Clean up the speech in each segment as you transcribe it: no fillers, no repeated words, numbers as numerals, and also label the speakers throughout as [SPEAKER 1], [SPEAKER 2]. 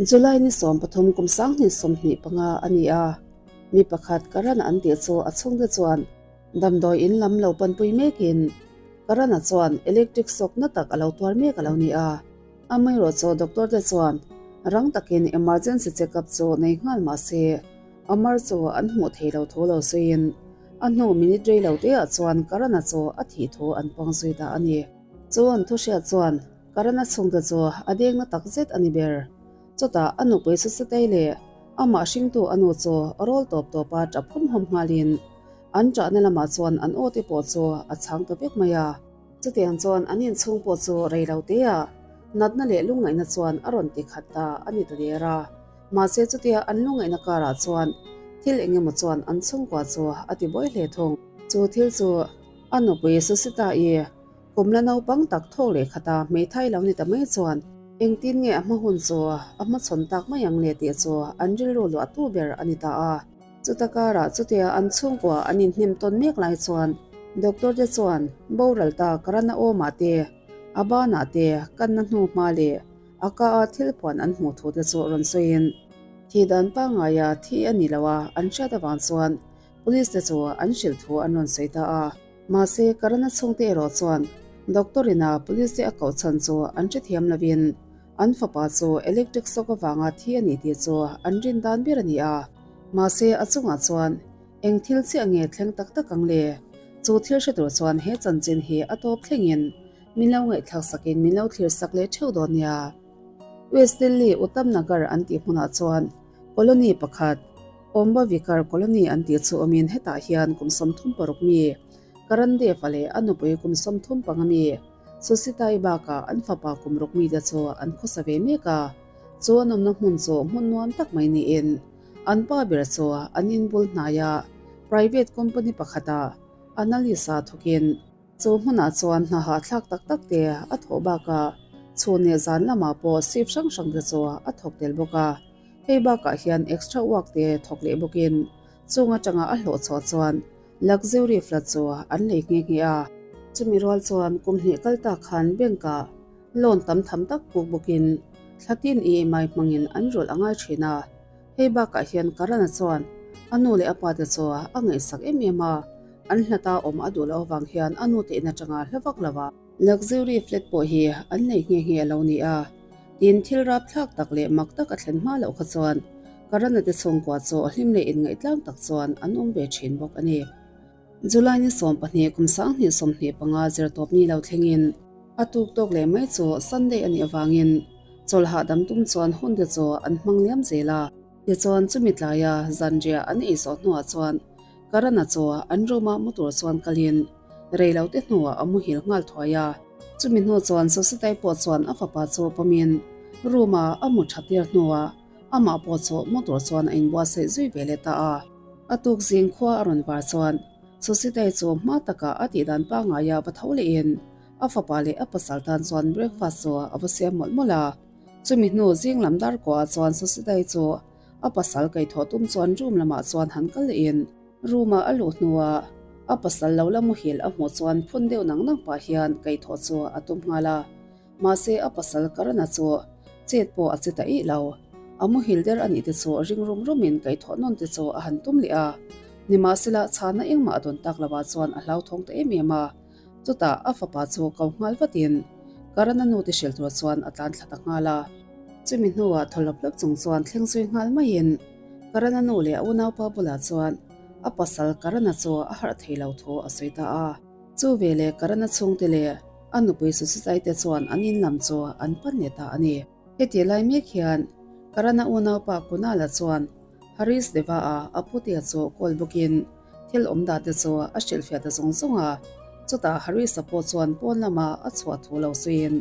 [SPEAKER 1] July ni 13 kum 2025 a ni a, mi pakhat Karan an tih chu a chhungte chuan damdawi in lam lo panpui mekin Karan-a chuan electric shock na tak a lo tuar mek a lo ni a. Amaherawhchu doctor te chuan rang takin emergency check-up chu nei nghal mah se Amar chu an hmuh thei lo thu lo sawiin a hnu minute rei lo te ah chuan Karan-a chu a thih thu an puang zui ta a ni. Chu an thuhriat chuan Karan-a chhungte chu a dengna tak zet a ni ber. Chutah a nupui Susatei leh amah hringtu a nu chu rawl tawp tawpa tap hawm hawm nghalin an ṭahna lamah chuan an aw te pawh chu a chhang ta vek mai a. Chutiang chuan an inchhung pawh chu rei lo teah natna leh lungngaihna chuan a rawn ti khat ta a ni ta der a. Mahse chutia an lungngaihna karah chuan thil eng emaw chuan an chhungkua chu a ti buai hle thung. Chu thil chu a nupui Susita-i kum la naupang tak thawk leh khata hmeithai lo ni ta mai chuan engtin nge a hma hun chu a hmachhawn tak mai ang le tih chu an rilru luahtu ber a ni ta a. Chuta karah chutia an chhungkua an inhnem tawn mek lai chuan doctor te chuan boral ta Karana awmah te, a banah te kanna hnu hma leh a ka a thil puan an hmuh thu te chu rawn sawiin thi dan pangngaia thi a ni lo a an hriat avang chuan police te chu an hrilh thu an rawn sawi ta a. Mahse Karana chhungte erawh chuan doctor ina police te a koh chhan chu an hrethiam lovin an fapa chu electric shock avanga thi a ni tih chu an rin dan ber a ni a. Mahse a chungah chuan eng thil chiah nge thleng tak tak ang le? Chu thil hre tur chuan he chanchin hi a tawp thlengin min lo ngaihthlak sakin min lo thlir sak leh theuh dawn nia. West Delhi Uttam Nagar an tih hmunah chuan colony pakhat, Omba Vikar Colony an tih chu awmin hetah hian kum 36 mi Karan Dev-a leh a nupui kum 35 mi Susitai bakah an fapa kum ruk mite chu an khawsa ve mek a. Chu an awmna hmun chu hmun nuam tak mai niin an pa ber chu an inbul hnaia private company pakhata analyst-a thawkin chu hmunah chuan hna hahthlak tak tak te a thawh bakah chhun leh zan lamah pawh shift hrang hrang te chu a thawk tel bawk a. Hei bakah hian extra work te thawk leh bawkin chung atanga a hlawh chhuah chuan luxury flat chu an lei nghe nghe a. Chumi rual chuan kum hnih kal tak khan bank-ah Loan tam tham tak puk bawkin thlatin EMI hmangin an rulh a ngai thin a. Hei bakah hian Karan-a chuan a nu leh a pa te chu a ngaihsak em em a, an hlata awm a duh loh avang hian a nu te in atanga hla vak lo a. Luxury flat pawh hi an nei nghe nghe a lo ni a, tin thil rapthlak tak leh mak tak a thlen hma loh kha chuan Karan-a te chhungkua chu hlim leh inngaih tlang tak chuan an awm ve thin bawk a ni. July ni 12 kum 2025 zirtawp ni lo thlengin a tuk tawk leh mai chu Sunday a nih avangin chawlh hahdam tum chuan hun te chu an hmang liam zel a. Tichuan chumi tlaia zanriah an ei zawh hnuah chuan Karana chu an room-ah mu tur chuan kalin rei lo te hnuah a muhil nghal thuai a. Chumi hnu chuan Sositai pawh chuan a fapa chu pawmin room-ah a mu tha tir hnuah amah pawh chu mu tur chuan a inbuatsaih zui ve leh ta a. A tuk zing khua a rawn var chuan Susitai chu hma takah a tihdan pangngaia va tho lehin a fapa leh a pasal tan chuan breakfast chu a va siam mawlh mawlh a. Chumi hnu zing lam dar kuahah chuan Susitai chu a pasal kaihthawh tum chuan room lamah chuan han kal lehin room-ah a luh hnuah a pasal lo la muhil a hmuh chuan phun deuh nang nang pah hian kaihthawh chu a tum nghal a. Mahse a pasal Karana chu chet pawh a che ta ih lo. A muhil der a nih te chu ring rum rumin kaihthawh nawn te chu a han tum leh a. Nimahsela chhana engmah a dawn tak lovah chuan a hlauthawng ta em em a. Chutah a fapa chu ko nghal vatin Karana nu te hrilh tur chuan a tlan thla ta nghal a. Chumi hnuah thaw hlawp hlawp chung chuan thleng zui nghal maiin Karana nu leh a unaupa bulah chuan a pasal Karana chu a harh thei lo thu a sawi ta a. Chu veleh Karana chhungte leh a nupui Susitai te chuan an in lam chu an pan leh ta a ni. Heti lai mek hian Karana unaupa Kunala chuan Harish Deva-a a putea chu call bawkin thil awm dah te chu a hrilhfiah ta zawng zawng a. Chutah Harish-a pawh chuan pawn lama a chhuah thu lo sawiin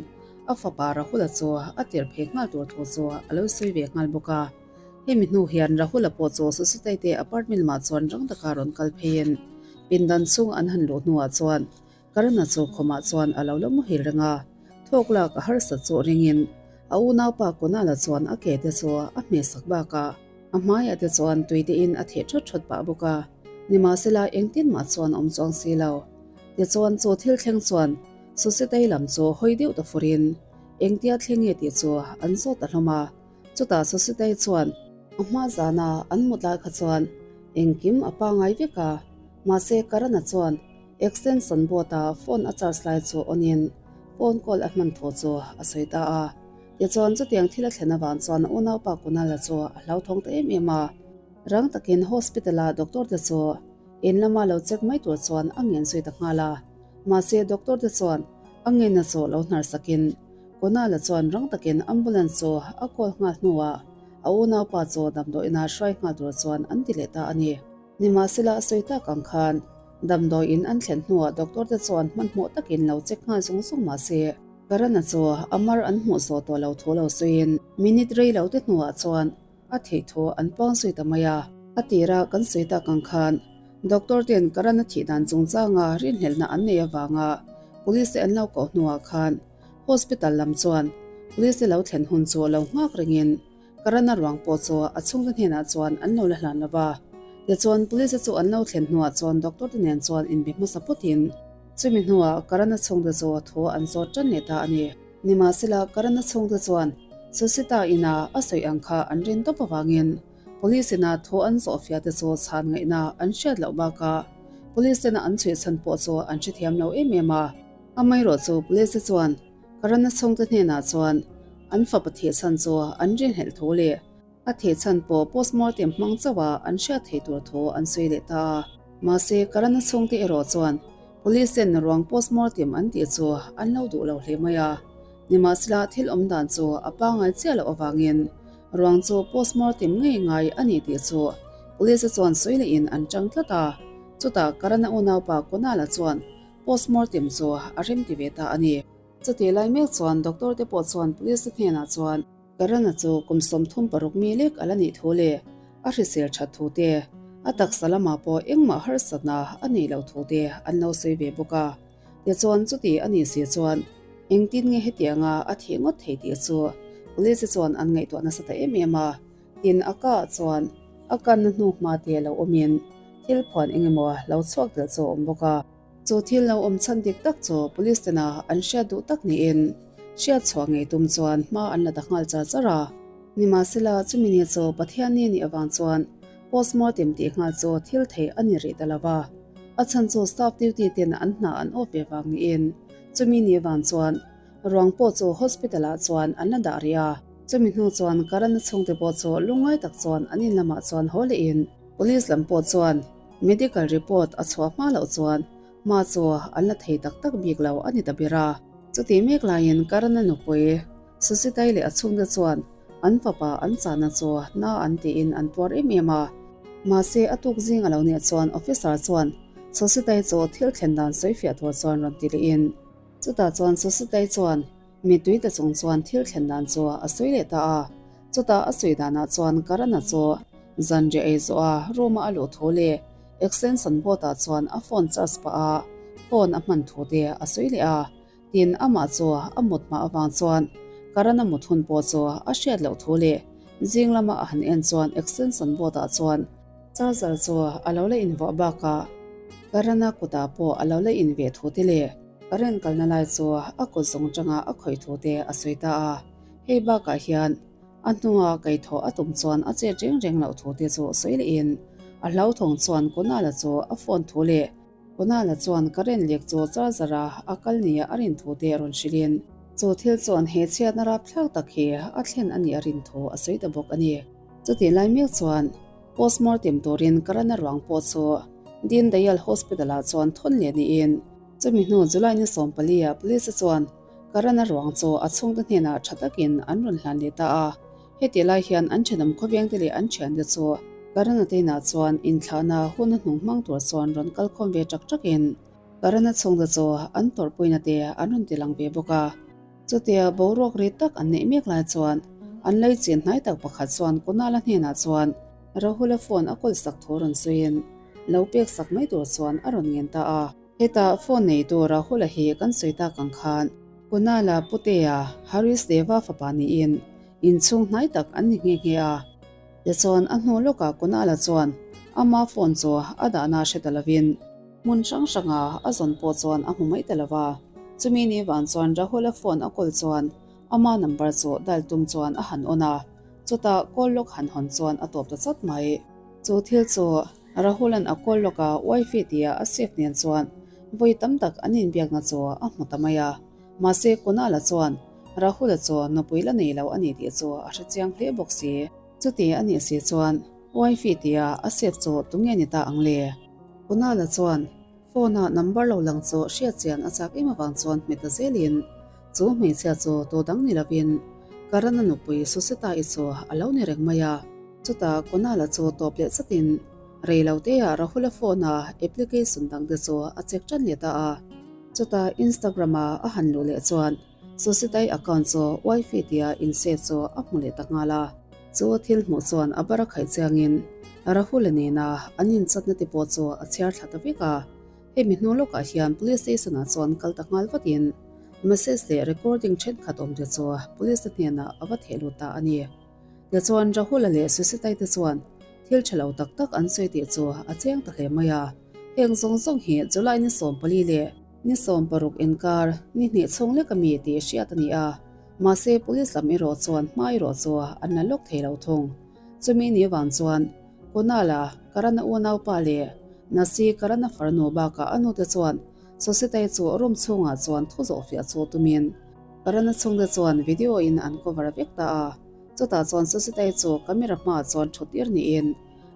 [SPEAKER 1] a fapa Rahul-a chu a tir phei nghal tur thu chu a lo sawi ve nghal bawk a. Hemi hnu hian Rahul-a pawh chu Susitai te apartment lamah chuan rang taka rawn kal pheiin pindan chhung an han luh hnuah chuan Karana chu khawmah chuan a lo la muhil reng a, thawk lak a harsat chu ringin a unaupa Kunal-a chuan a ke te chu a hmehsak bakah a hmaiah te chuan tui te in a theh thawt thawt pah bawk a, nimahsela engtin mah chuan a awm chuang si lo. Tichuan chu thil thleng chuan Susitai lam chu hawi deuh ta furin engtia thleng nge tih chu an zawt ta hlawm a. Chutah Sositei chuan a hma zana an mut lai kha chuan engkim a pangai vek a, mahse Karana chuan extension board a phone a charge lai chu on in phone call a hman thu chu a sawi ta a. Tichuan chutiang thil a thlen avang chuan a unaupa Kunala chu a hlauthawng ta em em a, rang takin hospital a doctor te chu in lama lo check mai tur chuan a ngen zui ta nghal a. Mahse doctor te chuan a ngenna chu lo hnar sakin Kunala chuan rang takin ambulance chu a call nghal hnuah a unaupa chu damdawiin ah hruai nghal tur chuan an ti leh ta a ni. Nimahsela a sawi tak ang khan damdawiin an thlen hnuah doctor te chuan hmanhmawh takin lo check nghal zung zung mahse Karana chu a mar an hmuh zawh tawh lo thu lo sawiin minute rei lo te hnuah chuan a theih thu an puang zui ta mai a. A tira kan sawi tak ang khan doctor ten Karana thih dan chungchanga rinhlelhna an nei avanga police te an lo koh hnuah khan hospital lam chuan police te lo thlen hun chu lo nghak rengin Karana ruang pawh chu a chhungte hnenah chuan an lo la hlan lo va. Tichuan police te chu an lo thlen hnuah chuan doctor te nen chuan inbe hmasa phawtin Chumi hnuah Karana chhungte chu thu an zawt tan leh ta a ni. Nimahsela, Karana chhungte chuan Susita ina a sawi ang kha an rin tawp avangin Police ina thu an zawh fiah te chu chhan ngaihna an hriat loh bakah Police tena an chhuih chhan pawh chu an hrethiam lo em em a. Amaherawh chu Police te chuan Karana chhungte hnenah chuan an fapa thih chhan chu an rinhlelh thu leh A theh chhan pawh postmortem hmang chauh a an hriat thei tur thu an sawi leh ta a. Mahse, Karana chhungte erawh chuan Police ten ruang postmortem an tih chu an lo duh lo hle mai a. Nimahsela, thil awm dan chu a pangai chiah loh avangin ruang chu postmortem ngei ngai a ni tih chu Police chuan sawi lehin an chang tlat a. Chutah Karana unaupa Kunal-a chuan postmortem chu a remti ve ta a ni. Chutih lai mek chuan doctor te pawh chuan Police te hnenah chuan, Karana chu kum 36 mi lek a la nih thu leh a hrisel that thu te, a taksa lamah pawh engmah harsatna a neih loh thu te an lo sawi ve bawk a. Tichuan chuti a nih si chuan engtin nge hetianga a thih ngawt thei tih chu Police chuan an ngaihtuah nasa ta em em a. Tin a ka ah chuan a kanna hnu hma te lo awmin thil phuan engemaw lo chhuak tel chu a awm bawk a. Chu thil lo awm chhan dik tak chu Police tena an hriat duh tak niin hriat chhuah ngei tum chuan hma an la ta nghal char char a. Nimahsela, chumi ni chu Pathianni nih avang chuan postmortem tih nghal chu thil theih a ni rih ta lo va. A chhan chu staff duty ten an hna an awp ve vang niin chumi ni avang chuan ruang pawh chu hospital ah chuan an la dah rih a. Chumi hnu chuan Karana chhungte pawh chu lungngai tak chuan an in lamah chuan haw lehin Police lam pawh chuan Medical report a chhuah hma loh chuan hma chu an la thei tak tak bik lo a ni ta ber a. Chutih mek laiin Karana nupui Susitai leh a chhungte chuan an fapa an chahna chu na an tiin an tuar em em a. Mahse a tuk zing a lo nih chuan officer chuan Susitai chu thil thlen dan sawi fiah tur chuan rawn ti lehin chutah chuan Susitai chuan mittui ta chung chuan thil thlen dan chu a sawi leh ta a. Chutah a sawi danah chuan Karana chu zanriah ei zawh a room-a a luh thu leh extension board-ah chuan a phone charge pah a phone a hman thu te a sawi leh a. Tin, amah chu a mut hma avang chuan Karana mut hun pawh chu a hriat loh thu leh zing lama a han en chuan extension board-ah chuan charger chu a lo la invuah bakah Karana kutah pawh a lo la inveh thu te leh current kalna lai chu a kut zawng tanga a khawih thu te a sawi ta a. Hei bakah hian a hnunga kaithawh a tum chuan a chet reng reng loh thu te chu sawi lehin a hlauthawng chuan Kunal-a chu a phone thu leh Kunal-a chuan current lek chu charger a a kal nia a rin thu te a rawn hrilhin chu thil chuan he chhiatna rapthlak tak hi a thlen a nih a rin thu a sawi ta bawk a ni. Chutih lai mek chuan postmortem turin Karana ruang pawh chu Deen Dayal Hospital-ah chuan thawn leh niin chumi hnu July ni 14 ah police chuan Karana ruang chu a chhungte hnenah tha takin an rawn hlan leh ta a, hetih lai hian an thenawm khawvengte leh an thiante chu Karana te inah chuan inthlahna hun a hnung hmang tur chuan rawn kal khawm ve tak takin Karana chhungte chu an tawrhpuina te an rawn ti lang ve bawk a. Chutia boruak ri tak an neih mek lai chuan an lei chin hnai tak pakhat chuan Kunal-a hnenah chuan Rahul-a phone a kawl sak thu rawn sawiin lo pek sak mai tur chuan a rawn ngen ta a. Hetah phone neitu Rahul-a hi kan sawi tak ang khan Kunal-a Putea, Haris Deva fapa niin inchhung hnai tak an ni nghe nghe a. Tichuan a hnu lawkah Kunal-a chuan ama phone chu a dahna hre ta lovin hmun hrang hranga a zawn pawh chuan a hmu mai ta lo va. Chumi ni vang chuan Rahul-a phone a kawl chuan ama number chu dial tum chuan a han on a. Chutah call log han hawn chuan a tawp ta chat mai. Chu thil chu Rahul-a'n a call log a wifey tia a save nen chuan vawi tam tak an inbiakna chu a hmu ta mai a. Mahse Kunal-a chuan Rahul-a chu nupui la nei lo a ni tih chu a hrechiang hle bawk si. Chuti a nih si chuan wifey tia a save chu tunge ni ta ang le? Kunal-a chuan Phone-a number lo lang chu hriat chian a chak em avang chuan hmet ta zelin chu hmeichhia chu tu dang ni lovin Karan-a nupui Susita-i chu a lo ni reng mai a. Chutah Kunal-a chu tawp leh chatin rei lo teah Rahul-a phone-a application dang te chu a check tan leh ta a. Chutah Instagram-a a han luh leh chuan Susita-i account chu wifey tia in-save chu a hmu leh ta nghal a. Chu thil hmuh chuan a bar a khaih chiangin Rahul-a nena an inchatna te pawh chu a chhiar thla ta vek a. Hemi hnu lawkah hian Police Station-ah chuan kal ta nghal vatin message leh recording thenkhat awm te chu Police te hnenah a va theh lut ta a ni. Tichuan Rahul-a leh Susitai te chuan thil tha lo tak tak an sawi tih chu a chiang ta hle mai a. Heng zawng zawng hi July ni 14 leh ni 16 inkar ni hnih chhung lek a mi tih hriat a ni a. Mahse Police lam erawh chuan hma erawh chu an la lawk thei lo thung. Chumi ni vang chuan Kunal-a Karan-a unaupa leh Nasi Karan-a farnu bakah a nute chuan Sositai chu room chhungah chuan thu zawh fiah chu tumin Karan-a chhungte chuan video in an cover vek ta a. Chutah chuan Sositai chu camera hmaah chuan thut tir niin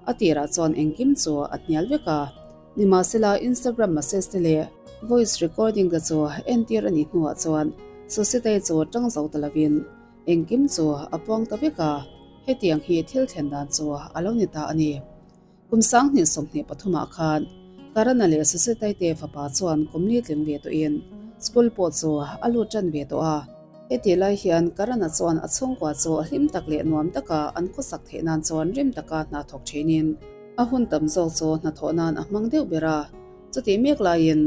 [SPEAKER 1] a tirah chuan engkim chu a hnial vek a. Nimahsela Instagram message te leh voice recording te chu entir a nih hnuah chuan Sositai chu tang zo ta lovin Engkim chu a puang ta vek a, hetiang hi thil thlen dan chu a lo ni ta a ni. Kum 2023 ah khan Karana leh Susitai te fapa chuan kum li tling ve tawhin school pawh chu a lut tan ve tawh a. Hetih lai hian Karana chuan a chhungkua chu hlim tak leh nuam taka an khawsak theih nan chuan rim taka hna thawk thinin a hun tam zawk chu hnathawh nan a hmang deuh ber a. Chutih mek laiin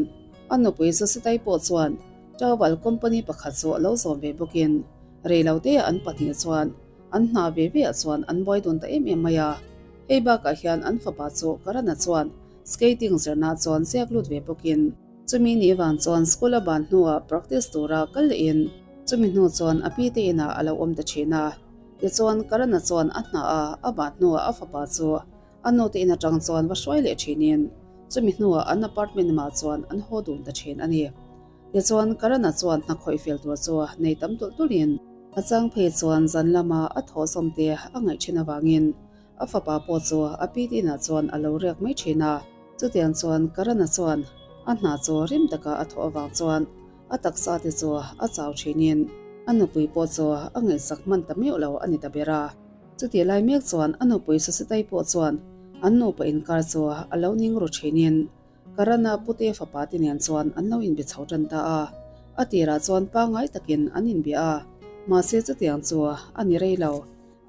[SPEAKER 1] a nupui Susitai pawh chuan Towel company pakhat chu a lo zawm ve bawkin rei lo te an pahnih chuan an hna ve ve ah chuan an buai dun ta em em mai a. Hei bakah hian an fapa chu Karana chuan skating zirna chuan ziak lut ve bawkin chumi ni vang chuan school a ban hnuah practice tura kal lehin chumi hnu chuan a pi te inah a lo awm ta thin a. Tichuan Karana chuan a hna a a ban hnuah a fapa chu A nute in atang chuan va hruai leh thinin chumi hnuah an apartment mah chuan an haw dun ta thin a ni. Tichuan Karana chuan hna khawih fel tur chu nei tam tulh tulhin a chang phei chuan zan lama a thaw zawm te a ngaih thin avangin a fapa pawh chu a pi te inah chuan a lo riak mai thin a. Chutiang chuan Karana chuan a hna chu rim taka a thawh avang chuan a taksa te chu a chau thinin a nupui pawh chu a ngaihsak hman ta meuh lo a ni ta ber a. Chutih lai mek chuan a nupui Susitai pawh chuan an nupa inkar chu a lo ning ru thinin Karana pute fapa te nen chuan an lo inbe chho tan ta a. A tirah chuan pangngai takin an inbia a, mahse chutiang chu a ni rei lo.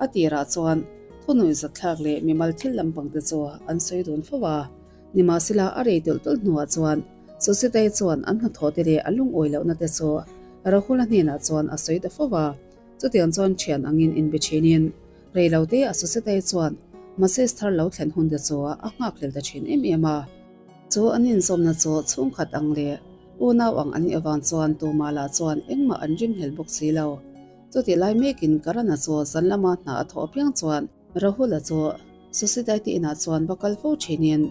[SPEAKER 1] A tirah chuan thunuih zatthlak leh mimal thil lampang te chu an sawi dun fo a. Nimahsela a rei tawlh tawlh hnuah chuan Susitai chuan an hnathawh te leh a lungawi lohna te chu Rahula hnenah chuan a sawi ta fo a. Chutiang chuan thian angin inbe thinin reilote a Susitai chuan message thar lo thlen hun te chu a nghakhlel ta thin em em a. Chu an inzawmna chu chhungkhat ang leh unau ang an nih avang chuan tumah lah chuan engmah an ringhlel bawk si lo. Chutih lai mekin Karana chu zan lama hna a thawh apiang chuan Rahula chu Susitai te inah chuan va kal fo thinin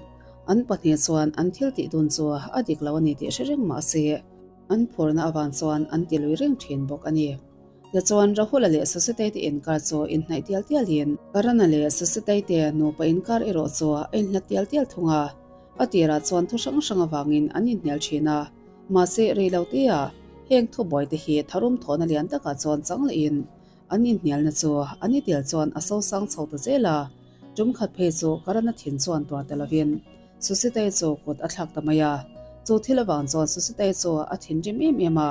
[SPEAKER 1] an pahnih chuan an thil tih dun chu a dik lo a ni tih hre reng mah se an phurna avang chuan an ti lui reng thin bawk a ni. Tichuan Rahula leh Susitai te inkar chu inhnaih tial tialin Karana leh Susitai te nupa inkar erawh chu a inhlat tial tial thung a. A tirah chuan thu hrang hrang avangin an inhnial thin a, mahse rei lo tea heng thubuai te hi tharum thawhna lian takah chuan chang lehin An inhnialna chu a ni tel chuan a sosang chho ta zel a, tum khat phei chu Karana thin chuan tuar ta lovin Susitai chu kut a thlak ta mai a. Chu thil avang chuan Susitai chu a thinrim em em a,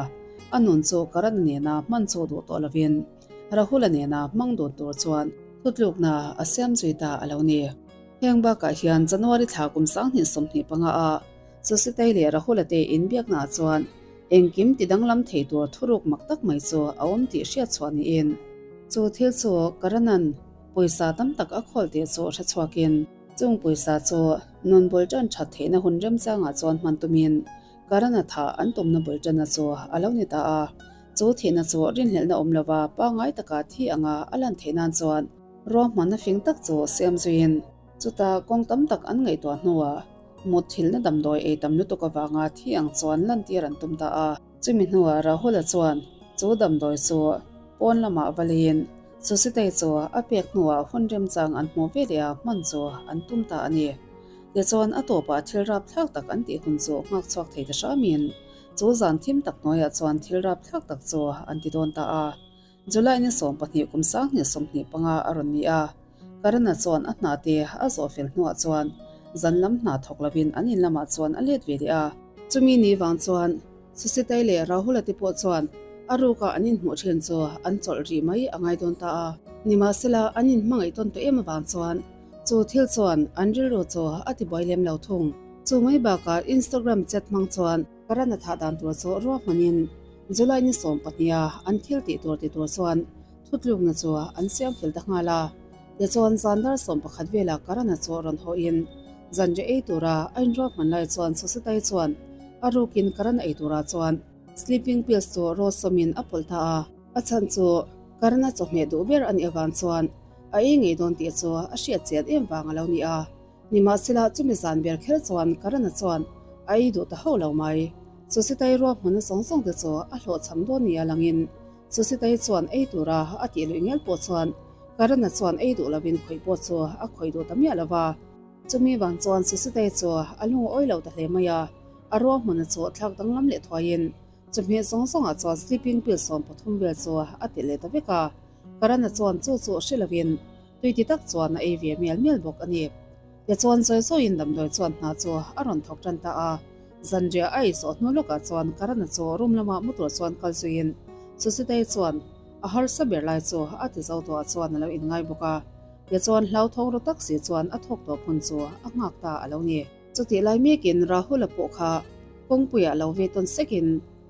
[SPEAKER 1] a nun chu Karana nena hman chu duh tawh lovin Rahula nena hmang dun tur chuan thutlukna a siam zui ta a lo ni. Heng bakah hian January thla kum 2025 a Susitai leh Rahula te inbiaknaah chuan Engkim ti danglam thei tur thuruk mak tak mai chu a awm tih hriat chhuah niin, chu thil chu Karanan pawisa tam tak a khawl tih chu hre chhuakin, chung pawisa chu nun bul tan that theihna hun remchangah chuan hman tumin Karana thah an tumna bul tanna chu a lo ni ta a. Chu thihna chu rinhlelhna awm lova pangngai taka thi anga a lan theih nan chuan. Ruahmanna fing tak chu siam zuiin chutah kawng tam tak an ngaihtuah hnuah mutthilhna damdawi ei tam lutuk avanga thi ang chuan lantir an tum ta a. Chumi hnuah Rahula chuan chu damdawi chu pawn lamah va leiin Susitei chu a pek hnuah hun remchang an hmuh ve leh a hman chu an tum ta a ni. Tichuan a tawpah thil rapthlak tak an tih hun chu nghak chhuak thei ta hramin chu zan thim tak hnuaiah chuan thil rapthlak tak chu an ti dawn ta a. July ni 12 kum 2025 a rawn ni a, Karana chuan a hna te a zawh fel hnuah chuan zan lam hna thawk lovin an in lamah chuan a let ve leh a. Chumi ni vang chuan Susitai leh Rahula te pawh chuan a ruka an inhmuh thin chu an chawlh rih mai a ngai dawn ta a. Nimahsela an inhmangaih tawn tawh em avang chuan chu thil chuan an rilru chu a tibuai lem lo thung. Chu mai bakah Instagram chat hmang chuan Karana thah dan tur chu ruahmanin July ni 12 a an thil tih tur ti tur chuan Thutlukna chu an siam fel ta nghal a, tichuan zan dar 11 velah Karana chu rawn hawhin zanriah ei tura a inruahman lai chuan Susitai chuan a rukin Karana ei turah chuan sleeping pills chu raw sawmin a pawlh ta a. A chhan chu Karana chawhmeh duh ber a nih avang chuan a ei ngei dawn tih chu a hriat chian em vang a lo ni a. Nimahsela chumi zan ber kher chuan Karana chuan a ei duh ta hauh lo mai. Susitai ruahmanna zawng zawng te chu a hlawhchham dawn nia langin Susitai chuan ei tura a tih luih ngel pawh chuan Karana chuan ei duh lovin khawih pawh chu a khawih duh ta miah lo va. Chumi vang chuan Susitai chu a lung a awi lo ta hle mai a, a ruahmanna chu thlak danglam leh thuaiin chawhmeh zawng zawngah chuan sleeping pill 13 vel chu a ti leh ta vek a. Karana chuan chu chu hre lovin tui ti tak chuan a ei ve mial mial bawk a ni. Tichuan zawi zawiin damdawi chuan hna chu a rawn thawk tan ta a. Zanriah a ei zawh hnu lawkah chuan Karana chu room lamah mu tur chuan kal zuiin Susitai chuan a harsa ber lai chu a ti zo tawhah chuan a lo inngai bawk a. Tichuan hlauthawng ru tak si chuan a thawk tawp hun chu a nghak ta a lo ni. Chutih lai mekin Rahula pawh kha kawngpuiah lo ve tawn sekin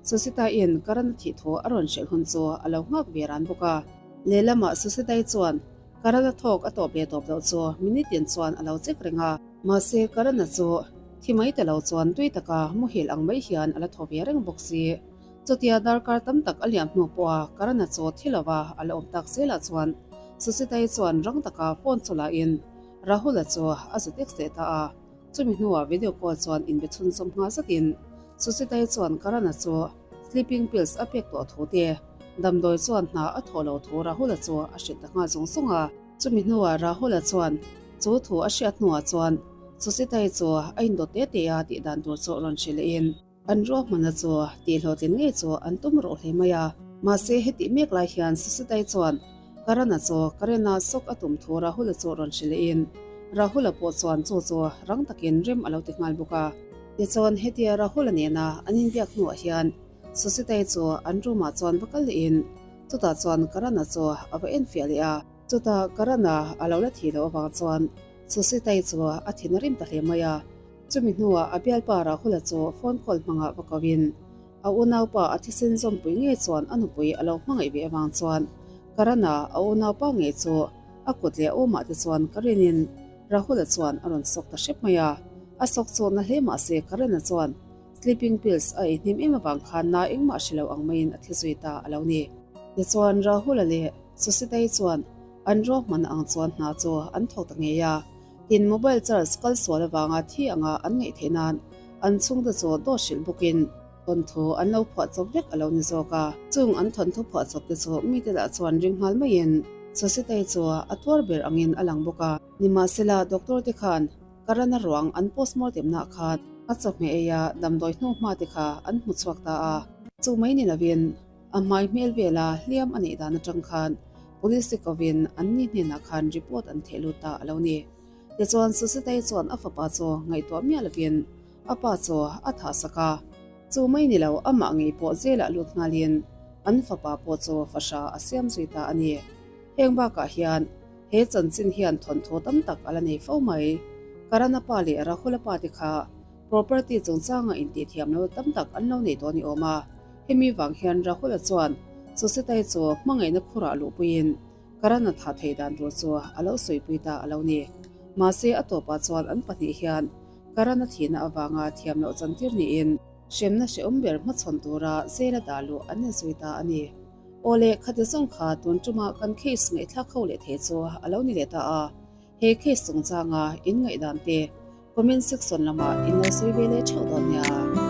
[SPEAKER 1] Susitaiin Karana thih thu a rawn hrilh hun chu a lo nghak ve ran bawk a. Lehlamah Susitai chuan Karana thawk a tawp leh tawp loh chu minute tin chuan a lo check reng a. Mahse, Karana chu thi mai ta lo chuan tui taka muhil ang mai hian a la thaw ve reng bawk si. Chutia darkar tam tak a liam hnu pawha Karana chu thi lova a la awm tak zelah chuan Susitai chuan rang taka phone chu lahin Rahula chu a zu text leh ta a. Chumi hnuah video call chuan inbe chhunzawm nghal zatin Susitai chuan Karana chu sleeping pills a pek tawh thu te, damdawi chuan hna a thawh lo thu Rahula chu a hrilh ta nghal zung zung a. Chumi hnuah Rahula chuan chu thu a hriat hnuah chuan Susitai chu a indawt te te a tih dan tur chu rawn hrilh lehin an ruahmanna chu tih hlawhtlin ngei chu an tum rawh hle mai a. Mahse hetih mek lai hian Susitai chuan Karana chu Karena sawk a tum thu Rahula chu rawn hrilh lehin Rahula pawh chuan chu chu rang takin rem a lo ti nghal bawk a. Tichuan hetia Rahula nena an inbiak hnuah hian Susitai chu an room ah chuan va kal lehin chutah chuan Karana chu a va enfiah leh a. Chutah Karana a lo la thih loh avang chuan Susitai chu a thin a rim ta hle mai a. Chumi hnuah a bialpa Rahula chu phone call hmangah va kohin a unaupa a thisen zawmpui ngei chuan a nupui a lo hmangaih ve avang chuan Karana a unaupa ngei chu a kut leh a awmah te chuan ka rinin Rahula chuan a rawn sawk ta hrep mai a. A sawk chu na hle mah se Karana chuan sleeping pills a ei hnim em avang khan na engmah hre lo ang maiin a thi zui ta a lo ni. Tichuan Rahula leh Susitai chuan an ruahman ang chuan hna chu an thawk ta ngei a. Tin mobile charge kal sual avanga thi anga an ngaih theih nan an chhungte chu dawt hrilh bawkin thawnthu an lo phuah chawp vek a lo ni zawk a. Chung an thawnthu phuah chawp te chu mite lah chuan ring nghal maiin Susitai chu a tuar ber angin a lang bawk a. Nimahsela doctor te khan Karana ruang an postmortem nah khan a chawhmeh eia damdawi hnu hma te kha an hmu chhuak ta a. Chu mai ni lovin a hmai hmel vela hliam a neih dan atang khan Police te kovin an ni hnenah khan report an theh lut ta a lo ni. Tichuan Susitai chuan a fapa chu ngaihtuah miah lovin a pa chu a thah sak a. Chu mai ni lo amah ngei pawh zelah lut nghalin an fapa pawh chu fahra a siam zui ta a ni. Heng bakah hian he chanchin hian thawnthu tam tak a la nei fo mai. Karana pa leh Rahula pa te kha property chungchanga intihthiam lo tam tak an lo nei tawh a ni awm a. Hemi vang hian Rahula chuan Susitai chu hmangaihna khurah luhpuiin Karana thah theih dan tur chu a lo sawipui ta a lo ni. Mahse a tawpah chuan an pahnih hian Karana thihna avanga thiam loh chantir niin hremna hrehawm ber hmachhawn tura zela dah luh an inzui ta a ni. Awle, khati zawng kha tun tuma kan case ngaihthlak ho leh thei chu a lo ni leh ta a. He case chungchanga in ngaihdan te comment section lamah in lo sawi ve leh theuh dawn nia.